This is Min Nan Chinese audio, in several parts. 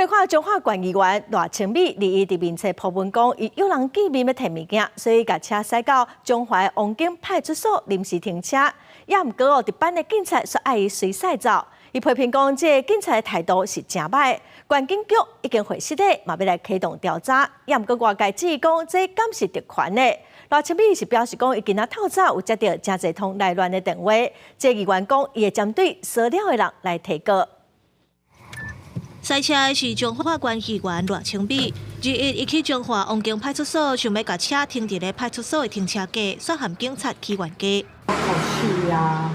來看彰化縣議員賴清美，二一佇面冊 po 文講，伊約人見面欲提物件，所以共車駛到彰化王景派出所臨時停車。也毋過哦，值班的警察煞愛伊隨駛走。伊批評講，這個警察的態度是誠歹。縣警局已經會失禮，嘛欲來啟動調查。也毋過外界質疑講，這敢是特權呢？賴清美是表示講，伊今仔透早有接著誠濟通來亂的電話。這個議員講，伊會針對騷擾的人來提告。駛車的是彰化縣議員賴清美，二一伊去彰化王景派出所，想欲共車停佇咧派出所的停車格，煞予警察起冤家。口氣呀，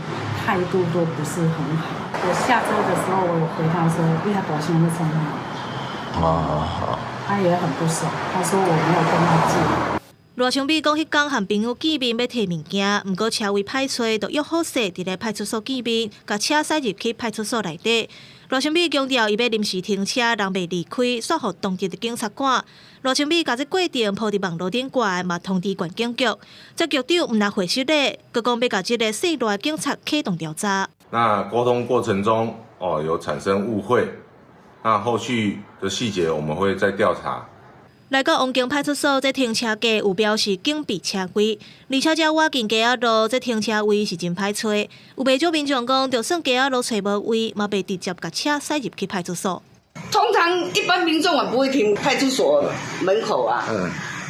態度都不是很好。我下車的時候，我有回他說：“你還大聲咧創啥？”哦，他也很不爽，他說我沒有跟他借。賴清美講，彼工和朋友見面欲提物件，毋過車位歹揣，就約好勢佇咧派出所見面，共車駛入去派出所內底。賴清美強調，伊欲臨時停車，人袂離開，煞予當地的警察趕。賴清美共這過程 po 佇網路頂懸，嘛通知縣警局。這局長毋但回失禮，閣講欲共這个姓賴警察啟動調查。那溝通過程中，哦，有產生誤會，那後續的細節我們會再調查。來到王景派出所，這停車格有標示警備車位，而且這倚近街仔路，這停車位是真歹揣。有袂少民眾講，就算街仔路揣無位，嘛袂直接共車駛入去派出所。通常一般民眾也不會停派出所門口啊，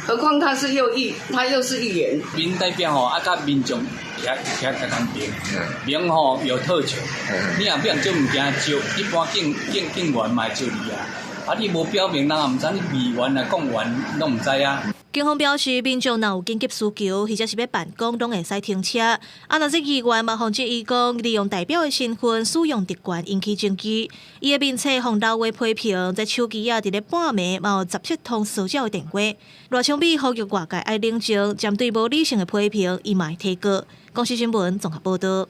何況他是又議，他又是議員。民代表吼，啊，佮民眾徛徛仝仝爿，明吼有特權，你若欲用這物件招，一般警警警員嘛會招你啊。啊！你無表明，人也毋知你議員啊、公員攏毋知啊。警方表示，民眾若有緊急需求，或者是欲辦公，攏會使停車。啊，若是議員嘛，予質疑講，利用代表的身份使用特權引起爭議。伊的面冊予留話批評，這手機仔佇咧半暝嘛有17通騷擾的電話。賴清美呼籲外界愛冷靜，針對無理性的批評，伊嘛會提告。公視新聞綜合報導。